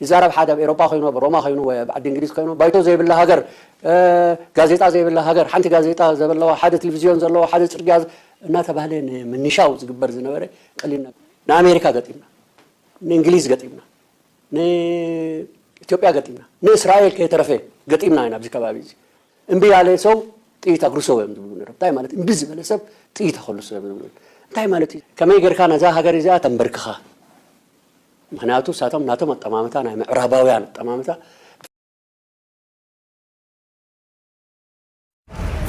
ይዛረብ ሓደ ኣብ ኤሮጳ ኮይኑ፣ ኣብ ሮማ ኮይኑ፣ ወይ ኣብ ዓዲ እንግሊዝ ኮይኑ፣ ባይቶ ዘይብላ ሃገር፣ እ፣ ጋዜጣ ዘይብላ ሃገር፣ ሓንቲ ጋዜጣ ዘለዋ፣ ሓደ ቴሌቪዝዮን ዘለዎ፣ ሓደ ጽርግያ ዘ-፣ እናተባህለ ንምንሻው ዝግበር ዝነበረ ቀሊል ነገር። ንኣሜሪካ ገጢምና፣ ንእንግሊዝ ገጢምና፣ ንኢትዮጵያ ገጢምና፣ ንእስራኤል ከየተረፈ ገጢምና ኢና ኣብዚ ከባቢ እዚ። እምቢ ያለ ሰው ጥይት አጉርሰው እዮም ዝብሉ ነይሮም። እንታይ ማለት እምቢ ዝበለ ሰብ ጥይት ኣኸልሶ እዮም ዝብሉ። እንታይ ማለት እዩ? ከመይ ጌርካ ነዛ ሃገር እዚኣ ተንበርክኻ? ምኽንያቱ እሳቶም ናቶም ኣጠማምታ ናይ ምዕራባውያን ኣጠማምታ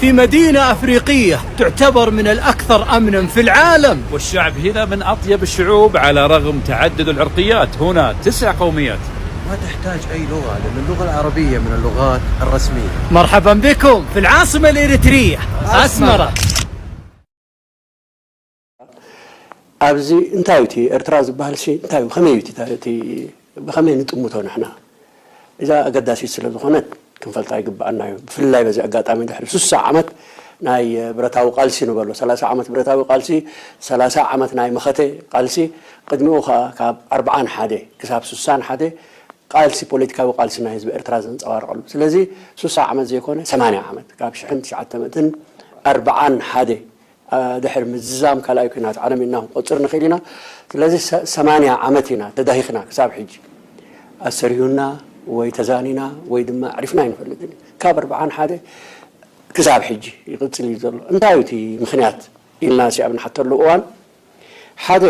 في مدينة أفريقية تعتبر من الأكثر أمنا في العالم. والشعب هنا من أطيب الشعوب على رغم تعدد العرقيات. هنا تسع قوميات. ما تحتاج أي لغة، لأن اللغة العربية من اللغات الرسمية. مرحبا بكم في العاصمة الإريترية، أسمرة. ኣብዚ እንታይ እዩ እቲ ኤርትራ ዝበሃል ሲ እንታይ እዩ? ከመይ እዩ እቲ፣ እቲ ብኸመይ ንጥምቶ ንሕና? እዛ ኣገዳሲት ስለ ዝኾነት ክንፈልጣ ይግብኣና እዩ። ብፍላይ በዚ ኣጋጣሚ ድሕሪ ስሳ ዓመት ናይ ብረታዊ ቃልሲ ንበሎ፣ ሰላሳ ዓመት ብረታዊ ቃልሲ፣ ሰላሳ ዓመት ናይ መኸተ ቃልሲ፣ ቅድሚኡ ኸኣ ካብ ኣርብዓን ሓደ ክሳብ ስሳን ሓደ ቃልሲ፣ ፖለቲካዊ ቃልሲ ናይ ህዝቢ ኤርትራ ዘንጸባርቐሉ። ስለዚ ስሳ ዓመት ዘይኮነ ሰማንያ ዓመት፣ ካብ ሽሕን ትሽዓተ ሚእትን ኣርብዓን ሓደ ድሕሪ ምዝዛም ካልኣይ ኲናት ዓለም ኢልና ክንቆጽር ንኽእል ኢና። ስለዚ ሰማንያ ዓመት ኢና ተዳሂኽና ክሳብ ሕጂ። ኣሰሪሁና ወይ ተዛኒና ወይ ድማ ኣዕሪፍና ኣይንፈልጥን። ካብ ኣርብዓን ሓደ ክሳብ ሕጂ ይቕጽል እዩ ዘሎ። እንታይ እዩ እቲ ምኽንያት ኢልና ሲ ኣብ ንሓተሉ እዋን፣ ሓደ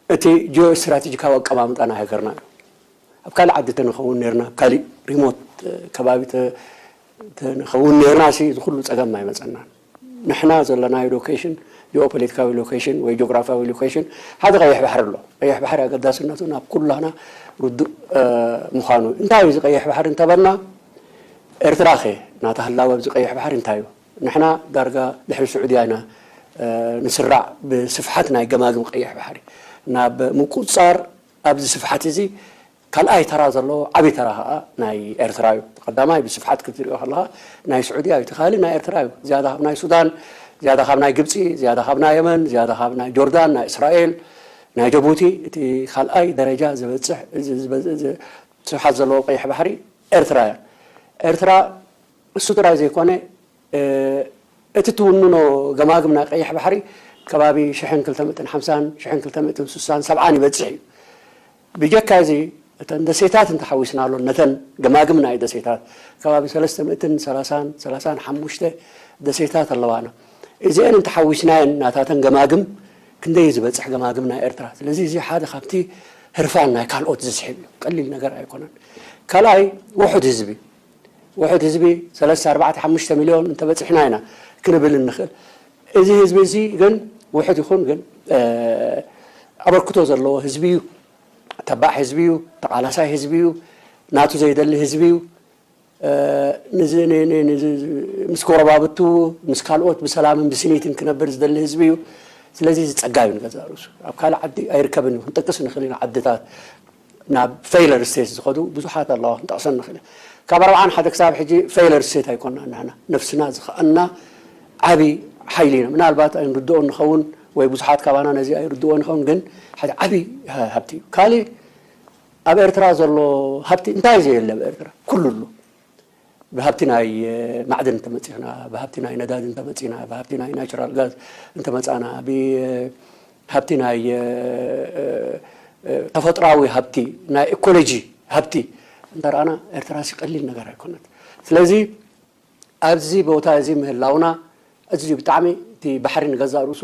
እቲ ጂኦ ስትራቴጂካዊ ኣቀማምጣ ናይ ሃገርና እዩ። ኣብ ካልእ ዓዲ ተንኸውን ኔርና፣ ኣብ ካልእ ሪሞት ከባቢ ተንኸውን ኔርና ሲ እዚ ኩሉ ጸገም ኣይመጸናን። ንሕና ዘለናዮ ሎኬሽን፣ ጂኦፖለቲካዊ ሎኬሽን ወይ ጂኦግራፊያዊ ሎኬሽን ሓደ ቀይሕ ባሕሪ ኣሎ። ቀይሕ ባሕሪ ኣገዳስነቱ ናብ ኩላና ርዱእ ምዃኑ። እንታይ እዩ እዚ ቀይሕ ባሕሪ እንተበልና፣ ኤርትራ ኸ ናታ ህላወ ኣብዚ ቀይሕ ባሕሪ እንታይ እዩ? ንሕና ዳርጋ ድሕሪ ስዑድያ ኢና ንስራዕ ብስፍሓት ናይ ገማግም ቀይሕ ባሕሪ። ናብ ምቁጽጻር ኣብዚ ስፍሓት እዚ ካልኣይ ተራ ዘለዎ ዓቢ ተራ ኸኣ ናይ ኤርትራ እዩ። ቀዳማይ ብስፍሓት ክትሪኦ ከለኻ ናይ ስዑድያ እዩ፣ እቲ ካልእ ናይ ኤርትራ እዩ። ዝያዳ ካብ ናይ ሱዳን፣ ዝያዳ ካብ ናይ ግብጺ፣ ዝያዳ ካብ ናይ የመን፣ ዝያዳ ካብ ናይ ጆርዳን፣ ናይ እስራኤል፣ ናይ ጀቡቲ እቲ ካልኣይ ደረጃ ዝበጽሕ ስፍሓት ዘለዎ ቀይሕ ባሕሪ ኤርትራ እያ። ኤርትራ እሱ ጥራይ ዘይኮነ እቲ ትውንኖ ገማግም ናይ ቀይሕ ባሕሪ ከባቢ ሽሕን ክልተ ሚእትን ሓምሳን ሽሕን ክልተ ሚእትን ስሳን ሰብዓን ይበጽሕ እዩ። ብጀካ እዚ እተን ደሴታት እንተሓዊስናሎን ነተን ገማግም ናይ ደሴታት ከባቢ ሰለስተ ሚእትን ሰላሳን ሰላሳን ሓሙሽተ ደሴታት ኣለዋና። እዚአን እንተሓዊስናየን ናታተን ገማግም ክንደይ ዝበጽሕ ገማግም ናይ ኤርትራ። ስለዚ እዚ ሓደ ካብቲ ህርፋን ናይ ካልኦት ዝስሕብ እዩ። ቀሊል ነገር ኣይኮነን። ካልኣይ ውሑድ ህዝቢ ውሑድ ህዝቢ ሰለስተ ኣርባዕተ ሓሙሽተ ሚልዮን እንተበጺሕና ኢና ክንብል እንኽእል። እዚ ህዝቢ እዚ ግን ውሑድ ይኹን ግን ኣበርክቶ ዘለዎ ህዝቢ እዩ። ተባዕ ህዝቢ እዩ። ተቓላሳይ ህዝቢ እዩ። ናቱ ዘይደሊ ህዝቢ እዩ። ምስ ጎረባብቱ ምስ ካልኦት ብሰላምን ብስኒትን ክነብር ዝደሊ ህዝቢ እዩ። ስለዚ እዚ ጸጋ እዩ ንገዛእ ርእሱ ኣብ ካልእ ዓዲ ኣይርከብን እዩ። ክንጠቅስ ንኽእል ኢና ዓድታት ናብ ፌይለር ስቴት ዝኸዱ ብዙሓት ኣለዋ ክንጠቕሰን ንኽእል። ካብ ኣርብዓን ሓደ ክሳብ ሕጂ ፌይለር ስቴት ኣይኮንና ንሕና ነፍስና ዝኸኣና ዓቢ ሓይሊ ኢና። ምናልባት ኣይንርድኦ ንኸውን ወይ ብዙሓት ካባና ነዚ ኣይርድኦ ንኸውን፣ ግን ሓደ ዓቢ ሃብቲ እዩ። ካልእ ኣብ ኤርትራ ዘሎ ሃብቲ እንታይ ዘየለ ኣብ ኤርትራ ኩሉ ኣሎ። ብሃብቲ ናይ ማዕድን እንተመጺእና፣ ብሃብቲ ናይ ነዳዲ እንተመጺእና፣ ብሃብቲ ናይ ናቹራል ጋዝ እንተመጻና፣ ብሃብቲ ናይ ተፈጥራዊ ሃብቲ ናይ ኢኮሎጂ ሃብቲ እንተረኣና ኤርትራ ሲ ቀሊል ነገር ኣይኮነት። ስለዚ ኣብዚ ቦታ እዚ ምህላውና ኣዝዩ ብጣዕሚ እቲ ባሕሪ ንገዛእ ርእሱ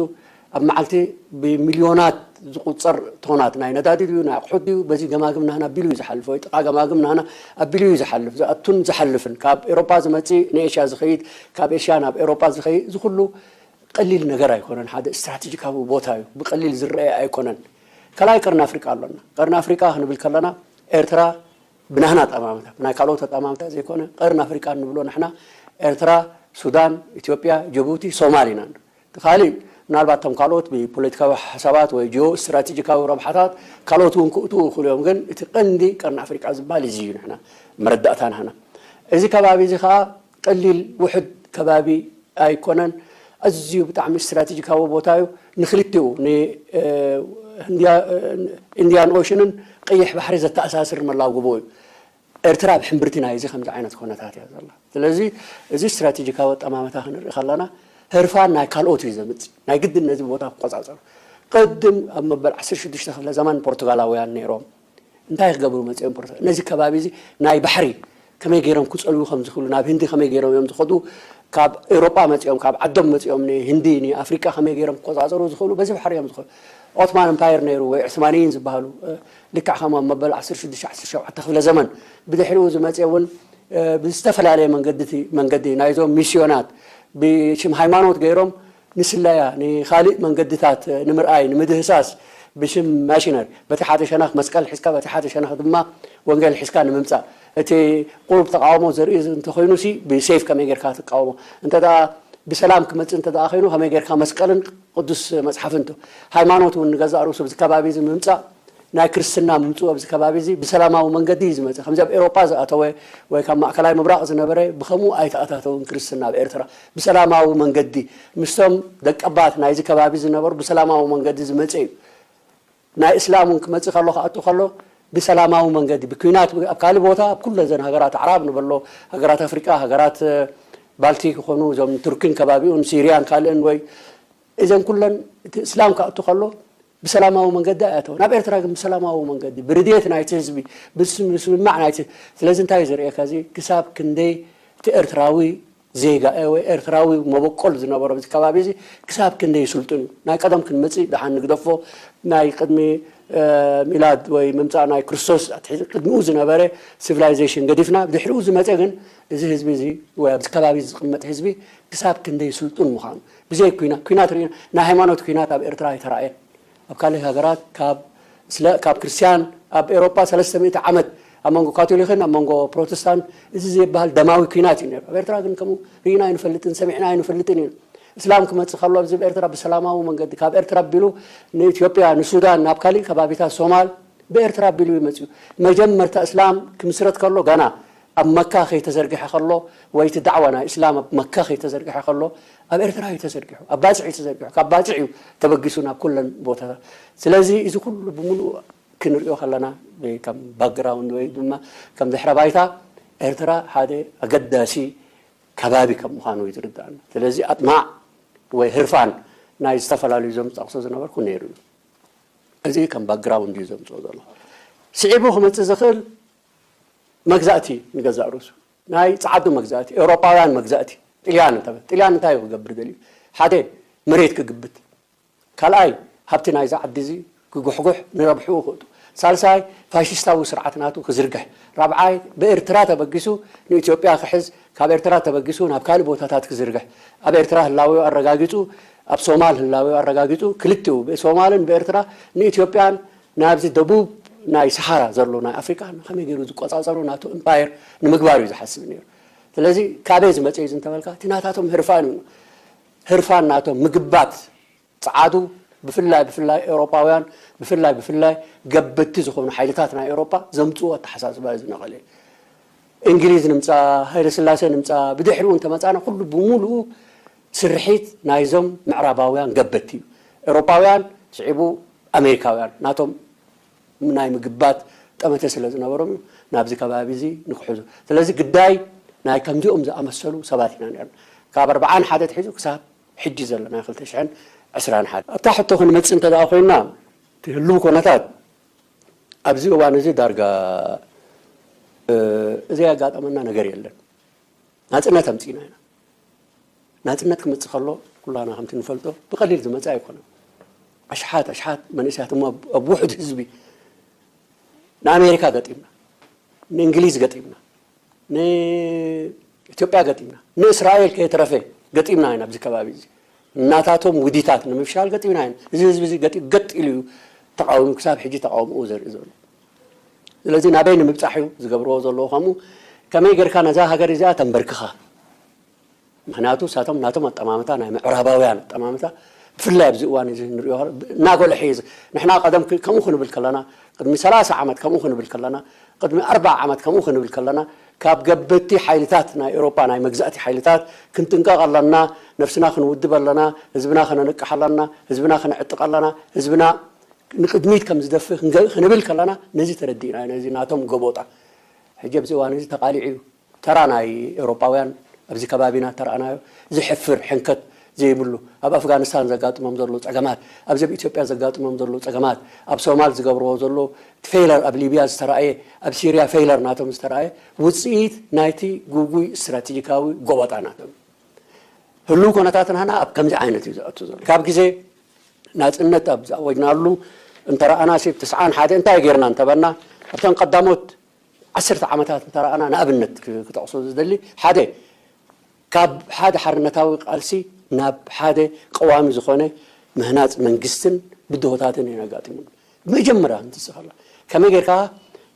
ኣብ መዓልቲ ብሚልዮናት ዝቁጸር ቶናት ናይ ነዳዲ ድዩ ናይ ኣቑሑት ድዩ በዚ ገማግም ናህና ኣቢሉ እዩ ዝሓልፍ ወይ ጥቓ ገማግም ናህና ኣቢሉ እዩ ዝሓልፍ። ዝኣቱን ዝሓልፍን ካብ ኤሮጳ ዝመጽእ ንኤሽያ ዝኸይድ ካብ ኤሽያ ናብ ኤሮጳ ዝኸይድ እዚ ኩሉ ቀሊል ነገር ኣይኮነን። ሓደ ስትራቴጂካዊ ቦታ እዩ። ብቀሊል ዝረአ ኣይኮነን። ካልኣይ ቀርኒ ኣፍሪቃ ኣሎና። ቀርኒ ኣፍሪቃ ክንብል ከለና ኤርትራ ብናህና ኣጠማምታ ብናይ ካልኦት ኣጠማምታ ዘይኮነ ቀርኒ ኣፍሪቃ እንብሎ ንሕና ኤርትራ፣ ሱዳን፣ ኢትዮጵያ፣ ጀቡቲ፣ ሶማል ኢና። እቲ ካልእ ምናልባት እቶም ካልኦት ብፖለቲካዊ ሓሳባት ወይ ጂኦ ስትራቴጂካዊ ረብሓታት ካልኦት እውን ክእትዉ ይኽእሉ እዮም። ግን እቲ ቀንዲ ቀርኒ ኣፍሪቃ ዝበሃል እዚ እዩ ንሕና መረዳእታ ናህና። እዚ ከባቢ እዚ ከዓ ቀሊል ውሕድ ከባቢ ኣይኮነን። ኣዝዩ ብጣዕሚ ስትራቴጂካዊ ቦታ እዩ። ንክልቲኡ ን ህንድያ ኢንድያን ኦሽንን ቀይሕ ባሕሪ ዘተኣሳስር መላው ጎቦ እዩ። ኤርትራ ኣብ ሕምብርቲ ናይዚ ከምዚ ዓይነት ኮነታት እያ ዘላ። ስለዚ እዚ ስትራቴጂካዊ ኣጠማምታ ክንርኢ ከለና ህርፋን ናይ ካልኦት እዩ ዘምጽእ። ናይ ግድን ነዚ ቦታ ክቆጻጸሩ። ቅድም ኣብ መበል ዓሰርተ ሽዱሽተ ክፍለ ዘመን ፖርቱጋላውያን ነይሮም። እንታይ ክገብሩ መጺኦም ፖርቱጋል? ነዚ ከባቢ እዚ ናይ ባሕሪ ከመይ ገይሮም ክጸልዉ ከም ዝኽእሉ፣ ናብ ህንዲ ከመይ ገይሮም እዮም ዝኸዱ፣ ካብ ኤውሮጳ መጺኦም፣ ካብ ዓዶም መጺኦም ንህንዲ፣ ንኣፍሪቃ ከመይ ገይሮም ክቆጻጸሩ ዝኽእሉ፣ በዚ ባሕሪ እዮም ዝኽእሉ። ኦትማን እምፓየር ነይሩ ወይ ዑስማንይን ዝበሃሉ፣ እ፣ ልክዕ ከም ኣብ መበል ዓሰርተ ሽዱሽተ ዓሰርተ ሸውዓተ ክፍለ ዘመን። ብድሕሪኡ ዝመጽእ እውን፣ እ፣ ብዝተፈላለየ መንገዲ፣ መንገዲ ናይዞም ሚስዮናት ብሽም ሃይማኖት ገይሮም ንስለያ፣ ንኻልእ መንገድታት ንምርኣይ፣ ንምድህሳስ ብሽም ማሽነር፣ በቲ ሓደ ሸነኽ መስቀል ሒዝካ፣ በቲ ሓደ ሸነኽ ድማ ወንጌል ሒዝካ ንምምጻእ። እቲ ቁሩብ ተቃውሞ ዘርኢ እንተኾይኑሲ ብሴፍ ከመይ ጌርካ ትቃወሞ? እንተ ደኣ ብሰላም ክመጽእ እንተ ደኣ ኮይኑ ከመይ ጌርካ መስቀልን ቅዱስ መጽሓፍን ቱ-፣ ሃይማኖት እውን ንገዛእ ርእሱ ኣብዚ ከባቢ እዚ ምምጻእ ናይ ክርስትና ምምፅኡ ኣብዚ ከባቢ እዚ ብሰላማዊ መንገዲ እዩ ዝመፅእ። ከምዚ ኣብ ኤውሮጳ ዝኣተወ ወይ ካብ ማእከላይ ምብራቕ ዝነበረ ብኸምኡ ኣይተኣታተውን ክርስትና ኣብ ኤርትራ ብሰላማዊ መንገዲ ምስቶም ደቀባት ናይዚ ከባቢ ዝነበሩ ብሰላማዊ መንገዲ ዝመፀ እዩ። ናይ እስላም እውን ክመፅእ ከሎ ክኣቱ ከሎ ብሰላማዊ መንገዲ ብኲናት ኣብ ካልእ ቦታ ኣብ ኩለ ዘን ሃገራት ኣዕራብ ንበሎ ሃገራት ኣፍሪቃ ሃገራት ባልቲክ ይኾኑ እዞም ቱርክን ከባቢኡን ሲርያን ካልእን ወይ እዘን ኩለን እቲ እስላም ክኣቱ ከሎ ብሰላማዊ መንገዲ ኣየተወ ናብ ኤርትራ ግን ብሰላማዊ መንገዲ ብርድየት ናይቲ ህዝቢ ብስምማዕ ናይቲ ስለዚ እንታይ ዘርእየካ እዚ ክሳብ ክንደይ እቲ ኤርትራዊ ዜጋ ወይ ኤርትራዊ መበቆል ዝነበሮ ኣብዚ ከባቢ እዚ ክሳብ ክንደይ ስልጡን እዩ ናይ ቀደም ክንመፅእ ደሓን ንግደፎ ናይ ቅድሚ ሚላድ ወይ ምምፃእ ናይ ክርስቶስ ቅድሚኡ ዝነበረ ሲቪላይዜሽን ገዲፍና ብድሕሪኡ ዝመፀ ግን እዚ ህዝቢ እዚ ወይ ኣብዚ ከባቢ ዝቕመጥ ህዝቢ ክሳብ ክንደይ ስልጡን ምዃኑ ብዘይ ኲናት ኲናት ርኢና ናይ ሃይማኖት ኲናት ኣብ ኤርትራ ኣይተራእየን ኣብ ካልእ ሃገራት ካብ ስለ ካብ ክርስትያን ኣብ ኤውሮጳ ሰለስተ ሚእቲ ዓመት ኣብ መንጎ ካቶሊክን ኣብ መንጎ ፕሮቴስታንት እዚ ዘይበሃል ደማዊ ኲናት እዩ ነይሩ ኣብ ኤርትራ ግን ከምኡ ርኢና ኣይንፈልጥን ሰሚዕና ኣይንፈልጥን እዩ እስላም ክመጽእ ከሎ ኣብዚ ኤርትራ ብሰላማዊ መንገዲ ካብ ኤርትራ ኣቢሉ ንኢትዮጵያ ንሱዳን ናብ ካልእ ከባቢታት ሶማል ብኤርትራ ኣቢሉ ይመጽእ እዩ መጀመርታ እስላም ክምስረት ከሎ ገና ኣብ መካ ከይተዘርግሐ ከሎ ወይ እቲ ዳዕዋ ናይ እስላም ኣብ መካ ከይተዘርግሐ ከሎ ኣብ ኤርትራ እዩ ተዘርጊሑ ኣብ ባጽዕ እዩ ተዘርጊሑ ካብ ባጽዕ እዩ ተበጊሱ ናብ ኩለን ቦታታት ስለዚ እዚ ኩሉ ብምሉእ ክንሪኦ ከለና ከም ባክግራውንድ ወይ ድማ ከም ድሕረ ባይታ ኤርትራ ሓደ ኣገዳሲ ከባቢ ከም ምዃኑ እዩ ዝርዳእና ስለዚ ኣጥማዕ ወይ ህርፋን ናይ ዝተፈላለዩ ዞም ዝጠቕሶ ዝነበርኩ ነይሩ እዩ እዚ ከም ባክግራውንድ እዩ ዘምፅኦ ዘሎ ስዒቡ ክመፅእ ዝኽእል መግዛእቲ ንገዛእ ርእሱ ናይ ጸዓዱ መግዛእቲ ኤውሮጳውያን መግዛእቲ ጥልያን እንተ ጥልያን እንታይ ክገብር ደልዩ ሓደ መሬት ክግብት ካልኣይ ሃብቲ ናይዚ ዓዲ እዚ ክጉሕጉሕ ንረብሕኡ ክእቱ ሳልሳይ ፋሽስታዊ ስርዓት ናቱ ክዝርግሕ ራብዓይ ብኤርትራ ተበጊሱ ንኢትዮጵያ ክሕዝ ካብ ኤርትራ ተበጊሱ ናብ ካልእ ቦታታት ክዝርግሕ ኣብ ኤርትራ ህላዌኡ ኣረጋጊጹ ኣብ ሶማል ህላዌኡ ኣረጋጊጹ ክልቲኡ ብሶማልን ብኤርትራ ንኢትዮጵያን ናብዚ ደቡብ ናይ ሰሃራ ዘሎ ናይ ኣፍሪቃ ከመይ ገይሩ ዝቆጻጸሩ ናቱ እምፓየር ንምግባር እዩ ዝሓስብ ነይሩ ስለዚ ካበይ ዝመፀ እዩ እንተበልካ እቲ ናታቶም ህርፋን እዩ ህርፋን ናቶም ምግባት ፀዓዱ ብፍላይ ብፍላይ ኤውሮጳውያን ብፍላይ ብፍላይ ገበቲ ዝኾኑ ሓይልታት ናይ ኤውሮጳ ዘምፅኡ ኣተሓሳስባ እዩ ዝነቐለ እንግሊዝ ንምፃ ሃይለ ስላሴ ንምፃ ብድሕሪኡ እንተመፃና ኩሉ ብምሉኡ ስርሒት ናይዞም ምዕራባውያን ገበቲ እዩ ኤውሮጳውያን ስዒቡ ኣሜሪካውያን ናቶም ናይ ምግባት ጠመተ ስለ ዝነበሮም እዩ ናብዚ ከባቢ እዚ ንክሕዙ ስለዚ ግዳይ ናይ ከምዚኦም ዝኣመሰሉ ሰባት ኢና ነርና ካብ ኣርብዓን ሓደ ትሒዙ ክሳብ ሕጂ ዘሎ ናይ ክልተ ሽሕን ዕስራን ሓደ ኣብታ ሕቶ ክንመፅእ እንተ ኮይና ህልው ኮነታት ኣብዚ እዋን እዚ ዳርጋ እዚ ያጋጠመና ነገር የለን ናፅነት ኣምፅእና ኢና ናፅነት ክመፅእ ከሎ ኩላና ከምቲ ንፈልጦ ብቀሊል ዝመፀ ኣይኮነን ኣሽሓት ኣሽሓት መንእስያት እሞ ኣብ ውሑድ ህዝቢ ንኣሜሪካ ገጢምና ንእንግሊዝ ገጢምና ንኢትዮጵያ ገጢምና ንእስራኤል ከየትረፈ ገጢምና ኢና ኣብዚ ከባቢ እዚ እናታቶም ውዲታት ንምፍሻል ገጢምና ኢና እዚ ህዝቢ እዚ ገጢ ገጥ ኢሉ እዩ ተቃውሙ ክሳብ ሕጂ ተቃውምኡ ዘርኢ ዘሎ ስለዚ ናበይ ንምብፃሕ እዩ ዝገብርዎ ዘለዉ ከምኡ ከመይ ጌርካ ነዛ ሃገር እዚኣ ተንበርክኻ ምክንያቱ እሳቶም ናቶም ኣጠማምታ ናይ ምዕራባውያን ኣጠማምታ ብፍላይ ኣብዚ እዋን እዚ ንሪኦ እናጎልሐ እዩ ንሕና ቀደም ከምኡ ክንብል ከለና ቅድሚ ሰላሳ ዓመት ከምኡ ክንብል ከለና ቅድሚ ኣርባ ዓመት ከምኡ ክንብል ከለና ካብ ገበቲ ሓይልታት ናይ ኤውሮጳ ናይ መግዛእቲ ሓይልታት ክንጥንቀቕ ኣለና ነብስና ክንውድብ ኣለና ህዝብና ከነንቅሕ ኣለና ህዝብና ከነዕጥቕ ኣለና ህዝብና ንቕድሚት ከም ዝደፍእ ክንገ- ክንብል ከለና ነዚ ተረዲእና ነዚ ናቶም ገቦጣ ሕጂ ኣብዚ እዋን እዚ ተቓሊዑ እዩ። ተራ ናይ ኤውሮጳውያን ኣብዚ ከባቢና ተረኣናዮ ዝሕፍር ሕንከት ዘይብሉ ኣብ ኣፍጋኒስታን ዘጋጥሞም ዘሎ ጸገማት ኣብዚ ኣብ ኢትዮጵያ ዘጋጥሞም ዘሎ ጸገማት ኣብ ሶማል ዝገብርዎ ዘሎ ፌለር ኣብ ሊብያ ዝተረኣየ ኣብ ሲርያ ፌለር ናቶም ዝተረኣየ ውፅኢት ናይቲ ጉጉይ ስትራቴጂካዊ ጎበጣ ናቶም ህልው ኩነታት ናህና ኣብ ከምዚ ዓይነት እዩ ዝኣቱ ዘሎ ካብ ግዜ ናፅነት ኣብ ዝኣወጅናሉ እንተረኣና ሲ ትስዓን ሓደ እንታይ ጌርና እንተበና ኣብተን ቀዳሞት ዓሰርተ ዓመታት እንተረኣና ንኣብነት ክጠቕሶ ዝደሊ ሓደ ካብ ሓደ ሓርነታዊ ቃልሲ ናብ ሓደ ቀዋሚ ዝኾነ ምህናፅ መንግስትን ብድሆታትን እዩ ኣጋጢሙና ብመጀመርያ እንትስኸላ ከመይ ጌርካ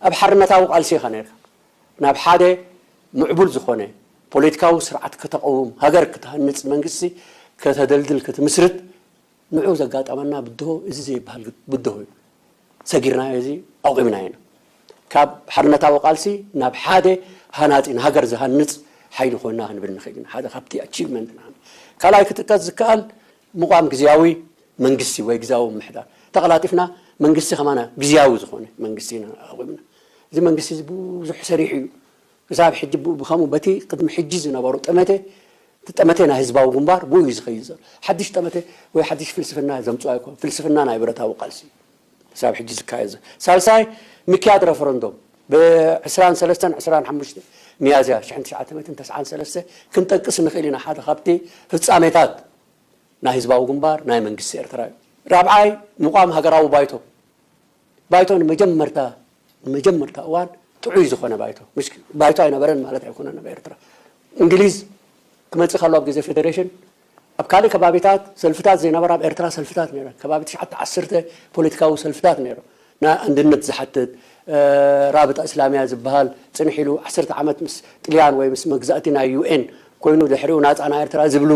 ኣብ ሓርነታዊ ቃልሲ ኢኻ ነርካ ናብ ሓደ ምዕቡል ዝኾነ ፖለቲካዊ ስርዓት ከተቐውም ሃገር ክትሃንፅ መንግስቲ ከተደልድል ክትምስርት ንዑ ዘጋጠመና ብድሆ እዚ ዘይበሃል ብድሆ እዩ ሰጊርናዮ እዚ ኣቑምና ኢና ካብ ሓርነታዊ ቃልሲ ናብ ሓደ ሃናፂ ንሃገር ዝሃንፅ ሓይሊ ኮይና ክንብል ንኽእል ኢና ሓደ ካብቲ ኣቺቭመንት ንዓና ካልኣይ ክጥቀስ ዝከኣል ምቋም ግዝያዊ መንግስቲ ወይ ግዝያዊ ምምሕዳር ተቐላጢፍና መንግስቲ ከማና ግዝያዊ ዝኾነ መንግስቲ ኢና ኣቑምና እዚ መንግስቲ እዚ ብዙሕ ሰሪሑ እዩ ክሳብ ሕጂ ብኡ ብኸምኡ በቲ ቅድሚ ሕጂ ዝነበሩ ጠመተ እቲ ጠመተ ናይ ህዝባዊ ግንባር ብኡ እዩ ዝኸይድ ዘሎ ሓድሽ ጠመተ ወይ ሓድሽ ፍልስፍና ዘምፅኦ ኣይኮን ፍልስፍና ናይ ብረታዊ ቃልሲ ክሳብ ሕጂ ዝካየድ ዘሎ ሳልሳይ ምክያድ ረፈረንዶም ብ23 25 ሚያዝያ 1993 ክንጠቅስ ንኽእል ኢና ሓደ ካብቲ ፍጻሜታት ናይ ህዝባዊ ግንባር ናይ መንግስቲ ኤርትራ እዩ ራብዓይ ምቋም ሃገራዊ ባይቶ ባይቶ ንመጀመርታ ንመጀመርታ እዋን ጥዑይ ዝኾነ ባይቶ ምሽ ባይቶ ኣይነበረን ማለት ኣይኮነን ኣብ ኤርትራ እንግሊዝ ክመፅእ ከሎ ኣብ ግዜ ፌደሬሽን ኣብ ካልእ ከባቢታት ሰልፍታት ዘይነበራ ኣብ ኤርትራ ሰልፍታት ነይረን ከባቢ ትሽዓተ ዓሰርተ ፖለቲካዊ ሰልፍታት ነይሩ ና ኣንድነት ዝሓትት ራብጣ እስላሚያ ዝበሃል ፅንሕ ኢሉ ዓሰርተ ዓመት ምስ ጥልያን ወይ ምስ መግዛእቲ ናይ ዩኤን ኮይኑ ድሕሪኡ ናፃ ናይ ኤርትራ ዝብሉ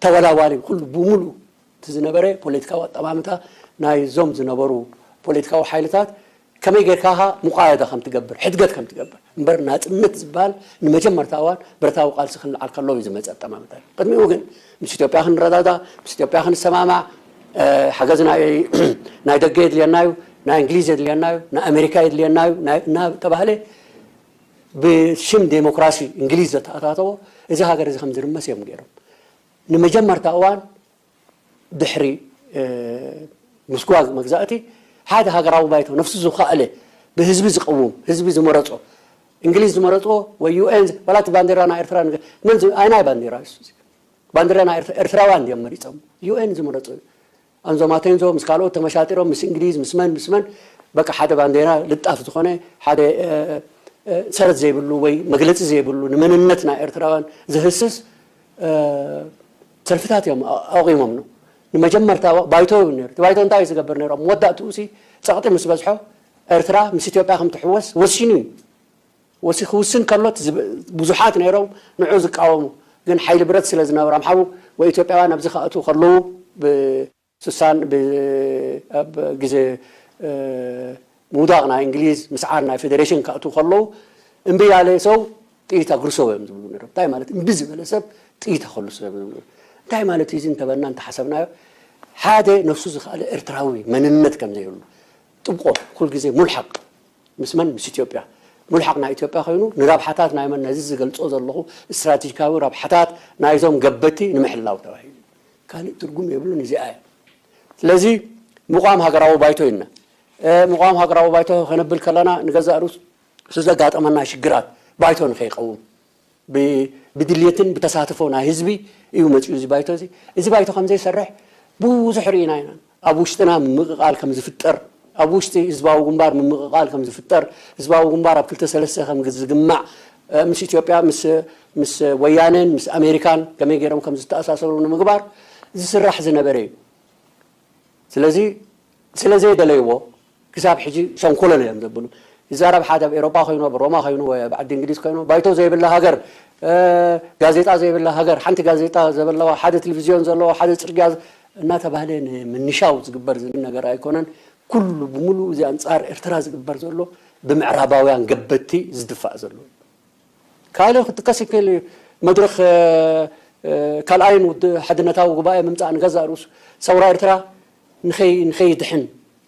ተወላዋሊ ኩሉ ብምሉእ እቲ ዝነበረ ፖለቲካዊ ኣጠማምታ ናይዞም ዝነበሩ ፖለቲካዊ ሓይልታት ከመይ ጌርካ ኻ ሙቃየዳ ከም ትገብር ሕድገት ከም ትገብር እምበር ናፅነት ዝበሃል ንመጀመርታ እዋን ብረታዊ ቃልሲ ክልዓል ከለዉ እዩ ዝመፀ ኣጠማምታ እዩ ቅድሚኡ ግን ምስ ኢትዮጵያ ክንረዳዳ ምስ ኢትዮጵያ ክንሰማማዕ ሓገዝ ናይ ደገ የድልየና እዩ ናይ እንግሊዝ የድልየና እዩ ናይ ኣሜሪካ የድልየና እዩ እናተባህለ ብሽም ዴሞክራሲ እንግሊዝ ዘተኣታተዎ እዚ ሃገር እዚ ከም ዝርመስ እዮም ገይሮም ንመጀመርታ እዋን ድሕሪ ምስጓግ መግዛእቲ ሓደ ሃገራዊ ባይቶ ነፍሱ ዝኸኣለ ብህዝቢ ዝቐውም ህዝቢ ዝመረፆ እንግሊዝ ዝመረፅዎ ወይ ዩኤን ዋላ እቲ ባንዴራ ናይ ኤርትራ ኣይናይ ባንዴራ ባንዴራ ናይ ኤርትራውያን እንዲዮም መሪፆም ዩኤን ዝመረፁ ኣንዞ ማቴንዞ ምስ ካልኦት ተመሻጢሮም ምስ እንግሊዝ ምስ መን ምስ መን በቃ ሓደ ባንዴራ ልጣፍ ዝኾነ ሓደ ሰረት ዘይብሉ ወይ መግለፂ ዘይብሉ ንመንነት ናይ ኤርትራውያን ዝህስስ ሰልፍታት እዮም ኣቑሞም ነው ንመጀመርታ ባይቶ ይብል ነሩ ባይቶ እንታይ እዩ ዝገብር ነሮም መወዳእትኡ ሲ ፀቕጢ ምስ በዝሖ ኤርትራ ምስ ኢትዮጵያ ከም ትሕወስ ወሲኑ እዩ ወሲ ክውስን ከሎ ብዙሓት ነይሮም ንዑ ዝቃወሙ ግን ሓይሊ ብረት ስለ ዝነበሮም ሓው ወኢትዮጵያውያን ኣብዚ ከኣትዉ ከለዉ ብስሳን ኣብ ግዜ ምውዳቕ ናይ እንግሊዝ ምስዓር ናይ ፌዴሬሽን ከኣትዉ ከለዉ እምቢ ያለ ሰው ጥይት ኣግርሰው እዮም ዝብሉ ነሮም እንታይ ማለት እምቢ ዝበለ ሰብ ጥይት ኣኸልሶ እዮም ዝብሉ እንታይ ማለት እዩ እዚ እንተበልና እንተሓሰብናዮ ሓደ ነፍሱ ዝኸኣለ ኤርትራዊ መንነት ከም ዘይብሉ ጥብቆ ኩል ግዜ ሙልሓቅ ምስ መን ምስ ኢትዮጵያ ሙልሓቅ ናይ ኢትዮጵያ ኮይኑ ንረብሓታት ናይ መን ነዚ ዝገልጾ ዘለኹ ስትራቴጂካዊ ረብሓታት ናይዞም ገበቲ ንምሕላው ተባሂሉ ካልእ ትርጉም የብሉን እዚኣ እያ ስለዚ ምቋም ሃገራዊ ባይቶ ኢልና ምቋም ሃገራዊ ባይቶ ከነብል ከለና ንገዛእ ርእሱ ዘጋጠመና ሽግራት ባይቶ ንኸይቀውም ብድልየትን ብተሳትፎ ናይ ህዝቢ እዩ መፅኡ እዚ ባይቶ እዚ እዚ ባይቶ ከም ዘይሰርሕ ብዙሕ ርኢና ኢና ኣብ ውሽጥና ምምቕቓል ከም ዝፍጠር ኣብ ውሽጢ ህዝባዊ ግንባር ምምቕቓል ከም ዝፍጠር ህዝባዊ ግንባር ኣብ ክልተ ሰለስተ ከም ዝግማዕ ምስ ኢትዮጵያ ምስ ወያነን ምስ ኣሜሪካን ከመይ ገይሮም ከም ዝተኣሳሰሩ ንምግባር ዝስራሕ ዝነበረ እዩ ስለዚ ስለ ዘይደለይዎ ክሳብ ሕጂ ሸንኮለል እዮም ዘብሉ። ይዛረብ ሓደ ኣብ ኤሮጳ ኮይኑ ኣብ ሮማ ኮይኑ ወይ ኣብ ዓዲ እንግሊዝ ኮይኑ ባይቶ ዘይብላ ሃገር ጋዜጣ ዘይብላ ሃገር ሓንቲ ጋዜጣ ዘበለዋ ሓደ ቴሌቪዝዮን ዘለዋ ሓደ ጽርግያ እናተባህለ ንምንሻው ዝግበር ዝብል ነገር ኣይኮነን። ኩሉ ብምሉኡ እዚ ኣንጻር ኤርትራ ዝግበር ዘሎ ብምዕራባውያን ገበቲ ዝድፋእ ዘሎ እዩ። ካልእ ክጥቀስ ይክእል እዩ። መድረኽ ካልኣይን ውድ ሓድነታዊ ጉባኤ ምምፃእ ንገዛእ ርእሱ ሰውራ ኤርትራ ንኸይድሕን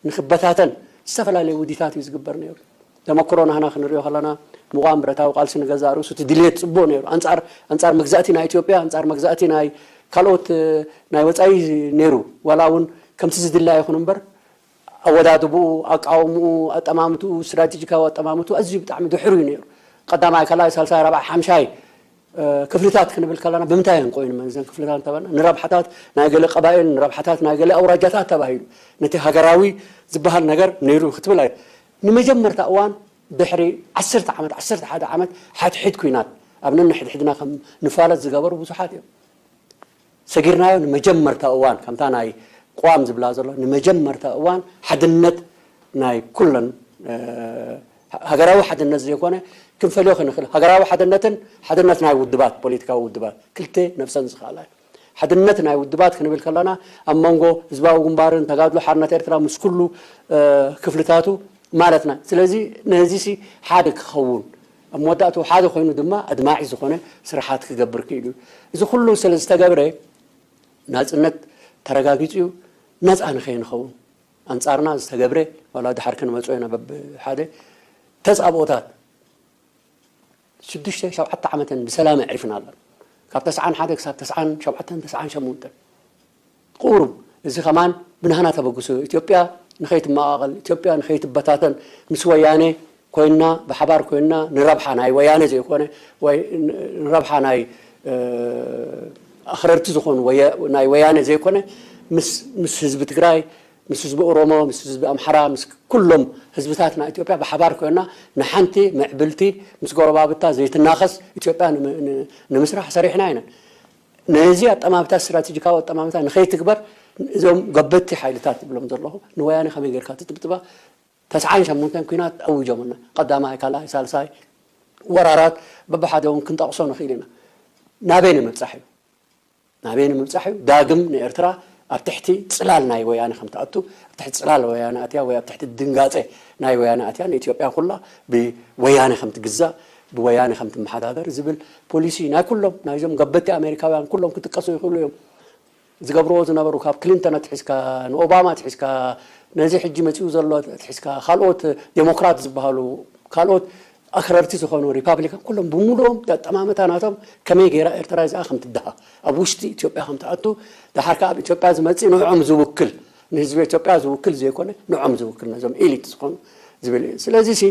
ንክበታተን ዝተፈላለየ ውዲታት እዩ ዝግበር ነይሩ። ተመክሮ ናህና ክንሪኦ ከለና፣ ምቋም ብረታዊ ቃልሲ ንገዛእ ርእሱ እቲ ድልየት ጽቡቕ ነይሩ። ኣንጻር፣ ኣንጻር መግዛእቲ ናይ ኢትዮጵያ፣ ኣንጻር መግዛእቲ ናይ ካልኦት፣ እ፣ ናይ ወጻኢ ነይሩ። ዋላ እውን ከምቲ ዝድለ ኣይኹን እምበር፣ ኣወዳድብኡ፣ ኣቃውምኡ፣ ኣጠማምትኡ፣ ስትራቴጂካዊ ኣጠማምትኡ ኣዝዩ ብጣዕሚ ድሕሩ እዩ ነይሩ። ቀዳማይ፣ ካልኣይ፣ ሳልሳይ፣ ራብዓይ፣ ሓምሻይ፣ እ፣ ክፍልታት ክንብል ከለና ብምንታይ እየን ኮይኑ መን እዘን ክፍልታት እንተበልና፣ ንረብሓታት ናይ ገለ ቀባኤል፣ ንረብሓታት ናይ ገለ ኣውራጃታት ተባሂሉ፣ ነቲ ሃገራዊ ዝበሃል ነገር ነይሩ ክትብል ኣይ-፣ ንመጀመርታ እዋን ድሕሪ ዓሰርተ ዓመት፣ ዓሰርተ ሓደ ዓመት ሓድሕድ ኲናት ኣብ ነንሕድሕድና ከም ንፋለጥ ዝገበሩ ብዙሓት እዮም። ሰጊርናዮ ንመጀመርታ እዋን፣ ከምታ ናይ ቅዋም ዝብላ ዘሎ፣ ንመጀመርታ እዋን ሓድነት ናይ ኩለን፣ እ፣ ሃገራዊ ሓድነት ዘይኮነ ክንፈልዮ ክንኽእል፣ ሃገራዊ ሓድነትን ሓድነት ናይ ውድባት፣ ፖለቲካዊ ውድባት፣ ክልተ ነፍሰን ዝኸኣላ እዩ። ሓድነት ናይ ውድባት ክንብል ከለና፣ ኣብ መንጎ ህዝባዊ ግንባርን ተጋድሎ ሓርነት ኤርትራ ምስ ኩሉ፣ እ፣ ክፍልታቱ ማለትና። ስለዚ ነዚሲ ሓደ ክኸውን፣ ኣብ መወዳእቱ ሓደ ኮይኑ ድማ ኣድማዒ ዝኾነ ስራሓት ክገብር ክኢሉ እዩ። እዚ ኩሉ ስለ ዝተገብረ ናጽነት ተረጋጊጹ እዩ። ነጻ ንኸይንኸውን ኣንጻርና ዝተገብረ፣ ዋላ ድሓር ክንመጾ ኢና በብሓደ ተጻብኦታት ሽዱሽተ ሸውዓተ ዓመተን ብሰላም ኣዕሪፍና ኣለና። ካብ ተስዓን ሓደ ክሳብ ተስዓን ሸውዓተን፣ ተስዓን ሸሞንተን። ቁሩብ እዚ ከማን ብናህና ተበግሶ፣ ኢትዮጵያ ንኸይትመቓቐል፣ ኢትዮጵያ ንኸይትበታተን፣ ምስ ወያነ ኮይንና፣ ብሓባር ኮይንና፣ ንረብሓ ናይ ወያነ ዘይኮነ፣ ወይ ን-፣ ንረብሓ ናይ፣ እ፣ ኣኽረርቲ ዝኾኑ ወያ-፣ ናይ ወያነ ዘይኮነ፣ ምስ፣ ምስ ህዝቢ ትግራይ፣ ምስ ህዝቢ ኦሮሞ፣ ምስ ህዝቢ ኣምሓራ፣ ምስ ኩሎም ህዝብታት ናይ ኢትዮጵያ ብሓባር ኮይንና ንሓንቲ ምዕብልቲ ምስ ጎረባብታ ዘይትናኸስ ኢትዮጵያ ንም-፣ ን-፣ ንምስራሕ ሰሪሕና ኢና። ነዚ ኣጠማምታ፣ ስትራቴጂካዊ ኣጠማምታ ንኸይትግበር እዞም ገበቲ ሓይልታት ዝብሎም ዘለኹ ንወያነ ከመይ ጌርካ ትጥብጥባ? ተስዓን ሸሞንተን ኲናት ኣውጆምና። ቀዳማይ፣ ካልኣይ፣ ሳልሳይ ወራራት በብሓደ እውን ክንጠቕሶ ንኽእል ኢና። ናበይ ንምብጻሕ እዩ? ናበይ ንምብጻሕ እዩ? ዳግም ንኤርትራ ኣብ ትሕቲ ጽላል ናይ ወያነ ከም ትኣቱ፣ ኣብ ትሕቲ ጽላል ወያነ ኣትያ ወይ ኣብ ትሕቲ ድንጋጸ ናይ ወያነ ኣትያ፣ ንኢትዮጵያ ኩላ ብወያነ ከም ትግዛእ፣ ብወያነ ከም ትመሓዳደር ዝብል ፖሊሲ ናይ ኩሎም፣ ናይዞም ገበቲ ኣሜሪካውያን ኩሎም ክጥቀሱ ይኽእሉ እዮም። ዝገብርዎ ዝነበሩ፣ ካብ ክሊንተን ኣትሒዝካ፣ ንኦባማ ኣትሒዝካ፣ ነዚ ሕጂ መጺኡ ዘሎ ኣትሒዝካ፣ ካልኦት ዴሞክራት ዝበሃሉ፣ ካልኦት ኣኽረርቲ ዝኾኑ ሪፓብሊካን፣ ኩሎም ብምሉኦም ኣጠማምታ ናቶም ከመይ ገይራ ኤርትራ እዚኣ ከም ትደሃ፣ ኣብ ውሽጢ ኢትዮጵያ ከም ትኣቱ፣ ደሓር ከኣ ኣብ ኢትዮጵያ ዝመጽእ ንዕኦም ዝውክል፣ ንህዝቢ ኢትዮጵያ ዝውክል ዘይኮነ፣ ንዕኦም ዝውክል፣ ነዞም ኤሊት ዝኾኑ ዝብል እዩ። ስለዚ ሲ፣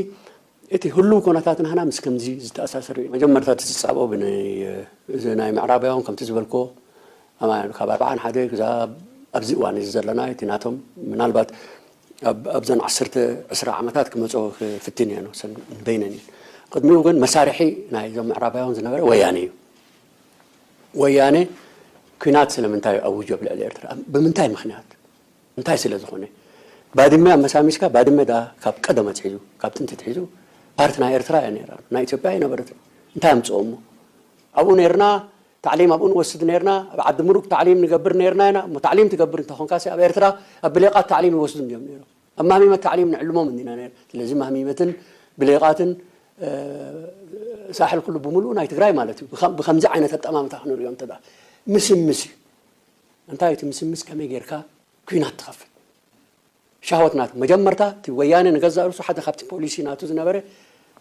እቲ ህሉው ኩነታት ናህና ምስ ከምዚ ዝተኣሳሰር እዩ። መጀመርታ እቲ ዝጻብኦ ብናይ፣ እዚ ናይ ምዕራባውያን ከምቲ ዝበልክዎ፣ ኣማ-፣ ካብ ኣርብዓን ሓደ ክሳብ ኣብዚ እዋን እዚ ዘለና፣ እቲ ናቶም ምናልባት ኣብ፣ ኣብዘን ዓሰርተ ዕስራ ዓመታት ክመጽኦ ክፍትን እየን፣ ወሰን በይነን እየን። ቅድሚኡ ግን መሳርሒ ናይዞም ምዕራባውያን ዝነበረ ወያነ እዩ። ወያነ ኲናት ስለምንታይ ኣውጆ ኣብ ልዕሊ ኤርትራ? ብምንታይ ምኽንያት? እንታይ ስለ ዝኾነ? ባድመ ኣመሳሚስካ፣ ባድመ ዳ ካብ ቀደም ኣትሒዙ፣ ካብ ጥንቲ ኣትሒዙ ፓርቲ ናይ ኤርትራ እያ ነይራ፣ ናይ ኢትዮጵያ ኣይነበረትን። እንታይ ኣምጽኦ እሞ? ኣብኡ ነይርና፣ ታዕሊም ኣብኡ ንወስድ ነይርና፣ ኣብ ዓዲ ምሩግ ታዕሊም ንገብር ነይርና ኢና። እሞ ታዕሊም ትገብር እንተኾንካሲ፣ ኣብ ኤርትራ ኣብ ብሌቓት ታዕሊም ይወስዱ እንዲዮም ነይሮም። ኣብ ማህሚመት ታዕሊም ንዕልሞም እንዲና ነይር። ስለዚ ማህሚመትን ብሌቓትን፣ እ፣ ሳሕል ኩሉ ብምሉኡ ናይ ትግራይ ማለት እዩ። ብኸም-፣ ብኸምዚ ዓይነት ኣጠማምታ ክንሪኦ እንተ ደኣ ምስምስ እዩ። እንታይ እቲ ምስምስ? ከመይ ጌርካ ኲናት ትኸፍት? ሻህወት ናቱ። መጀመርታ እቲ ወያነ ንገዛእ ርእሱ ሓደ ካብቲ ፖሊሲ ናቱ ዝነበረ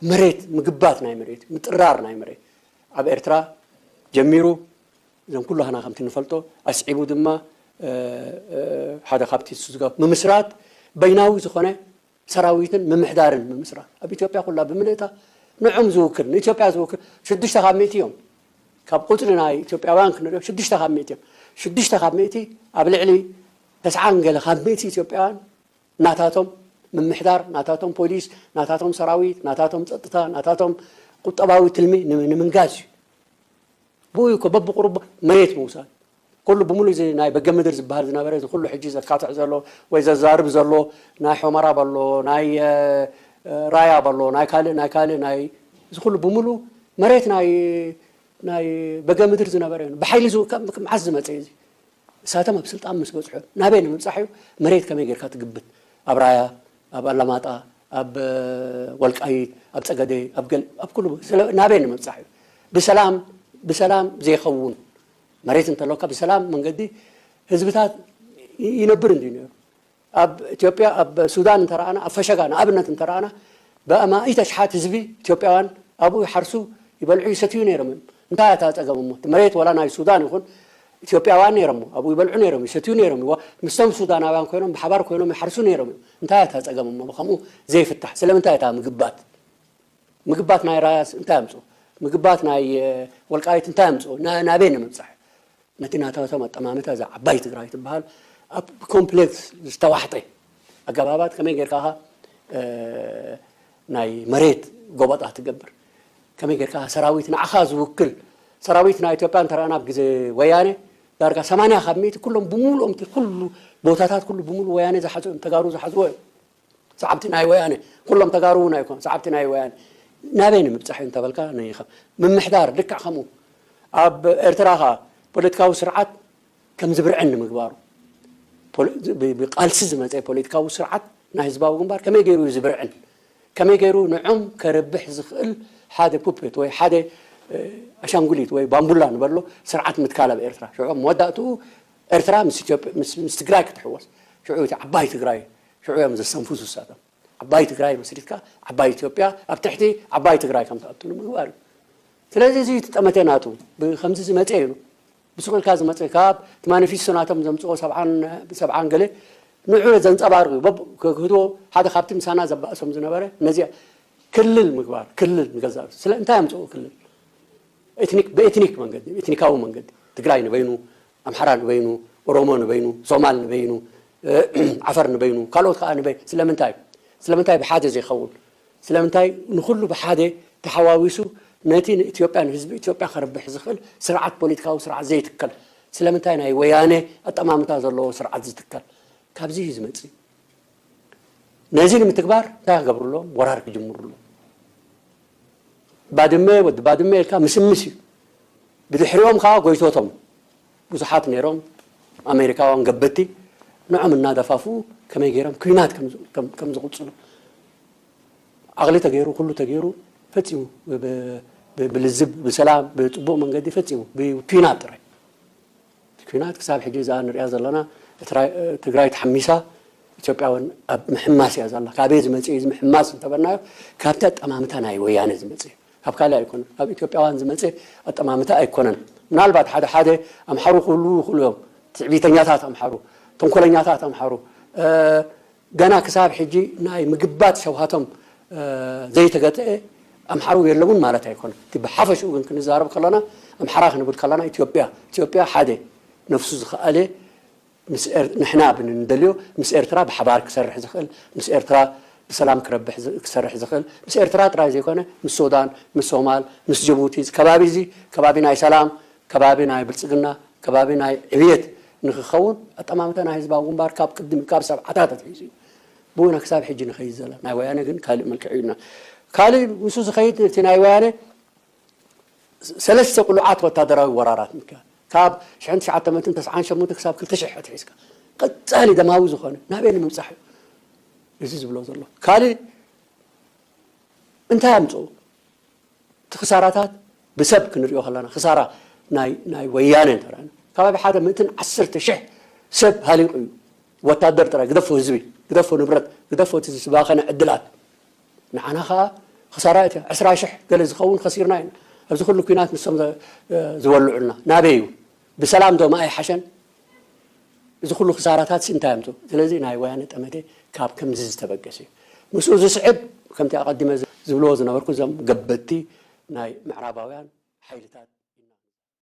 መሬት ምግባት ናይ መሬት፣ ምጥራር ናይ መሬት ኣብ ኤርትራ ጀሚሩ፣ እዞም ኩሉ ሃና ከምቲ ንፈልጦ ኣስዒቡ ድማ፣ እ፣ እ፣ ሓደ ካብቲ እሱ ዝገብ-፣ ምምስራት በይናዊ ዝኾነ ሰራዊትን ምምሕዳርን ምምስራት ኣብ ኢትዮጵያ ኩላ ብምልእታ ንዕኦም ዝውክል፣ ንኢትዮጵያ ዝውክል ሽዱሽተ ካብ ሚእቲ እዮም። ካብ ቁጽሪ ናይ ኢትዮጵያውያን ክንሪኦ ሽዱሽተ ካብ ሚእቲ እዮም። ሽዱሽተ ካብ ሚእቲ ኣብ ልዕሊ ተስዓን ገለ ካብ ሚእቲ ኢትዮጵያውያን ናታቶም ምምሕዳር፣ ናታቶም ፖሊስ፣ ናታቶም ሰራዊት፣ ናታቶም ጸጥታ፣ ናታቶም ቁጠባዊ ትልሚ ንም-፣ ንምንጋዝ እዩ። ብኡ እኮ በብቁሩብ መሬት ምውሳድ። ኩሉ ብምሉእ እዚ ናይ በገ ምድር ዝበሃል ዝነበረ፣ እዚ ኩሉ ሕጂ ዘካትዕ ዘሎ ወይ ዘዛርብ ዘሎ፣ ናይ ሑመራ በሎ፣ ናይ፣ እ፣ ራያ በሎ፣ ናይ ካልእ፣ ናይ ካልእ፣ ናይ፣ እዚ ኩሉ ብምሉእ መሬት ናይ፣ ናይ በገ ምድር ዝነበረ እዩ። ብሓይሊ ዝው-፣ ከም፣ ከም መዓዝ ዝመጸ እዩ እዚ? እሳቶም ኣብ ስልጣን ምስ በጽሑ ናበይ ንምብጻሕ እዩ? መሬት ከመይ ጌርካ ትግብት? ኣብ ራያ፣ ኣብ ኣላማጣ፣ ኣብ፣ እ፣ ወልቃይት፣ ኣብ ጸገዴ፣ ኣብ ገል-፣ ኣብ ኩሉ ስለ-፣ ናበይ ንምብጻሕ እዩ? ብሰላም፣ ብሰላም ዘይኸውን መሬት እንተለካ ብሰላም መንገዲ ህዝብታት ይ-፣ ይነብር እንድዩ ነይሩ። ኣብ ኢትዮጵያ ኣብ ሱዳን እንተረኣና ኣብ ፈሸጋ ንኣብነት እንተረኣና ብኣማኢት ኣሽሓት ህዝቢ ኢትዮጵያውያን ኣብኡ ይሓርሱ ይበልዑ ይሰትዩ ነይሮም እዮም። እንታይ እታ ፀገም እሞ እቲ መሬት ወላ ናይ ሱዳን ይኹን ኢትዮጵያውያን ነይሮም ኣብኡ ይበልዑ ነይሮም ይሰትዩ ነይሮም ይዋ ምስቶም ሱዳናውያን ኮይኖም ብሓባር ኮይኖም ይሓርሱ ነይሮም እዮም። እንታይ እታ ፀገም እሞ ብከምኡ ዘይፍታሕ ስለምንታይ እታ ምግባት ምግባት ናይ ራያስ እንታይ ኣምፅኡ ምግባት ናይ ወልቃይት እንታይ ኣምፅኡ ናበይ ንምብፃሕ ነቲ ናታቶም ኣጠማምታ እዛ ዓባይ ትግራይ ትበሃል ኣብ ኮምፕሌክስ ዝተዋሕጠ ኣገባባት ከመይ ጌርካ ናይ መሬት ጎበጣ ትገብር ከመይ ጌርካ ሰራዊት ንዓኻ ዝውክል ሰራዊት ናይ ኢትዮጵያ እንተረኣና ኣብ ግዜ ወያነ ዳርጋ ሰማንያ ካብ ሚእቲ ኩሎም ብምሉኦም ኩሉ ቦታታት ኩሉ ብምሉ ወያነ ዝሓዘ ተጋሩ ዝሓዝዎ እዮም ሰዓብቲ ናይ ወያነ ኩሎም ተጋሩ እውን ኣይኮኑ ሰዓብቲ ናይ ወያነ ናበይ ንምብፃሕ እዩ እንተበልካ ንይኸ ምምሕዳር ልክዕ ከምኡ ኣብ ኤርትራ ኸ ፖለቲካዊ ስርዓት ከም ዝብርዕን ንምግባሩ ብቃልሲ ዝመፀ ፖለቲካዊ ስርዓት ናይ ህዝባዊ ግንባር ከመይ ገይሩ እዩ ዝብርዕን ከመይ ገይሩ ንዖም ከርብሕ ዝኽእል ሓደ ፑፔት ወይ ሓደ ኣሻንጉሊት ወይ ባምቡላ ንበሎ ስርዓት ምትካል ኣብ ኤርትራ ሽዑ መወዳእትኡ ኤርትራ ምስ ትግራይ ክትሕወስ ሽዑ እቲ ዓባይ ትግራይ ሽዑ እዮም ዘስተንፍሱ ንሳቶም ዓባይ ትግራይ መስሪትካ ዓባይ ኢትዮጵያ ኣብ ትሕቲ ዓባይ ትግራይ ከም ትኣቱ ንምግባር እዩ ስለዚ እዚ እቲ ጠመተ ናቱ ብከምዚ ዝመፀ እዩ ብስቕ ኢልካ ዝመፀ ካብ እቲ ማኒፊስቶ ናቶም ዘምፅኦ ሰብዓን ገለ ንዑ ዘንፀባርቕ እዩ ክህትዎ ሓደ ካብቲ ምሳና ዘባእሶም ዝነበረ ነዚ ክልል ምግባር ክልል ንገዛእ ስለ እንታይ ኣምፅኦ ክልል ኤትኒክ ብኤትኒክ መንገዲ ኤትኒካዊ መንገዲ ትግራይ ንበይኑ ኣምሓራ ንበይኑ ኦሮሞ ንበይኑ ሶማል ንበይኑ ዓፈር ንበይኑ ካልኦት ከዓ ንበይ ስለምንታይ ስለምንታይ ብሓደ ዘይኸውን ስለምንታይ ንኩሉ ብሓደ ተሓዋዊሱ ነቲ ንኢትዮጵያ ንህዝቢ ኢትዮጵያ ከርብሕ ዝኽእል ስርዓት ፖለቲካዊ ስርዓት ዘይትከል ስለምንታይ ናይ ወያነ ኣጠማምታ ዘለዎ ስርዓት ዝትከል ካብዚ እዩ ዝመፅእ ነዚ ንምትግባር እንታይ ክገብሩ ኣለዎም ወራር ክጅምሩ ኣለዎም ባድመ ወዲ ባድመ ኢልካ ምስምስ እዩ ብድሕሪኦም ከዓ ጎይቶቶም ብዙሓት ነይሮም ኣሜሪካውያን ገበቲ ንዖም እናደፋፍኡ ከመይ ገይሮም ኩናት ከም ዝቕፅሉ ዓቕሊ ተገይሩ ኩሉ ተገይሩ ፈፂሙ ብልዝብ ብሰላም ብፅቡቕ መንገዲ ፈፂሙ ብኩናት ጥራይ ኩናት ክሳብ ሕጂ እዛ ንሪኣ ዘለና ትግራይ ተሓሚሳ ኢትዮጵያ እውን ኣብ ምሕማስ እያ ዘላ ካበይ ዝመፅእ እዚ ምሕማስ እንተበልናዮ ካብቲ ኣጠማምታ ናይ ወያነ ዝመፅእ ካብ ካልእ ኣይኮነን ካብ ኢትዮጵያውያን ዝመፅእ ኣጠማምታ ኣይኮነን ምናልባት ሓደ ሓደ ኣምሓሩ ክህልዉ ይኽእሉ እዮም ትዕቢተኛታት ኣምሓሩ ተንኮለኛታት ኣምሓሩ ገና ክሳብ ሕጂ ናይ ምግባት ሸውሃቶም ዘይተገጥአ ኣምሓሩ የለውን ማለት ኣይኮነ እቲ ብሓፈሽኡ ግን ክንዛረብ ከለና ኣምሓራ ክንብል ከለና ኢትዮጵያ ኢትዮጵያ ሓደ ነፍሱ ዝኸኣለ ንሕና ብንደልዮ ምስ ኤርትራ ብሓባር ክሰርሕ ዝኽእል ምስ ኤርትራ ብሰላም ክረብሕ ክሰርሕ ዝኽእል ምስ ኤርትራ ጥራይ ዘይኮነ ምስ ሱዳን ምስ ሶማል ምስ ጅቡቲ ከባቢ እዚ ከባቢ ናይ ሰላም ከባቢ ናይ ብልፅግና ከባቢ ናይ ዕብየት ንክኸውን ኣጠማምታ ናይ ህዝባዊ ግንባር ካብ ቅድሚ ካብ ሰብዓታት ኣትሒዙ እዩ ብኡና ክሳብ ሕጂ ንኸይድ ዘላ ናይ ወያነ ግን ካልእ መልክዕ እዩና ካልእ ምስ ዝኸይድ እቲ ናይ ወያነ ሰለስተ ቅሉዓት ወታደራዊ ወራራት ምክያድ ካብ ሽሕን ትሽዓተ መእትን ተስዓን ሸሞንተ ክሳብ ክልተ ሽሕ ኣትሒዝካ ቀፃሊ ደማዊ ዝኾነ ናበይ ንምብፃሕ እዩ እዚ ዝብሎ ዘሎ ካልእ እንታይ ኣምፅኡ እቲ ክሳራታት ብሰብ ክንሪኦ ከለና ክሳራ ናይ ናይ ወያነ እንተረኣና ከባቢ ሓደ ምእትን ዓሰርተ ሽሕ ሰብ ሃሊቑ እዩ ወታደር ጥራይ ግደፎ ህዝቢ ግደፎ ንብረት ግደፎ እቲ ዝባኸነ ዕድላት ንዓና ከዓ ክሳራ እቲ ዕስራ ሽሕ ገለ ዝኸውን ከሲርና ኢና ኣብዚ ኩሉ ኩናት ንሶም ዝበልዑልና ናበይ እዩ ብሰላም ዶ ማይ ሓሸን እዚ ኩሉ ክሳራታት ሲ እንታይ ኣምፅኡ ስለዚ ናይ ወያነ ጠመተ ካብ ከምዚ ዝተበገሰ እዩ ምስኡ ዝስዕብ ከምቲ ኣቐዲመ ዝብልዎ ዝነበርኩ እዞም ገበቲ ናይ ምዕራባውያን ሓይልታት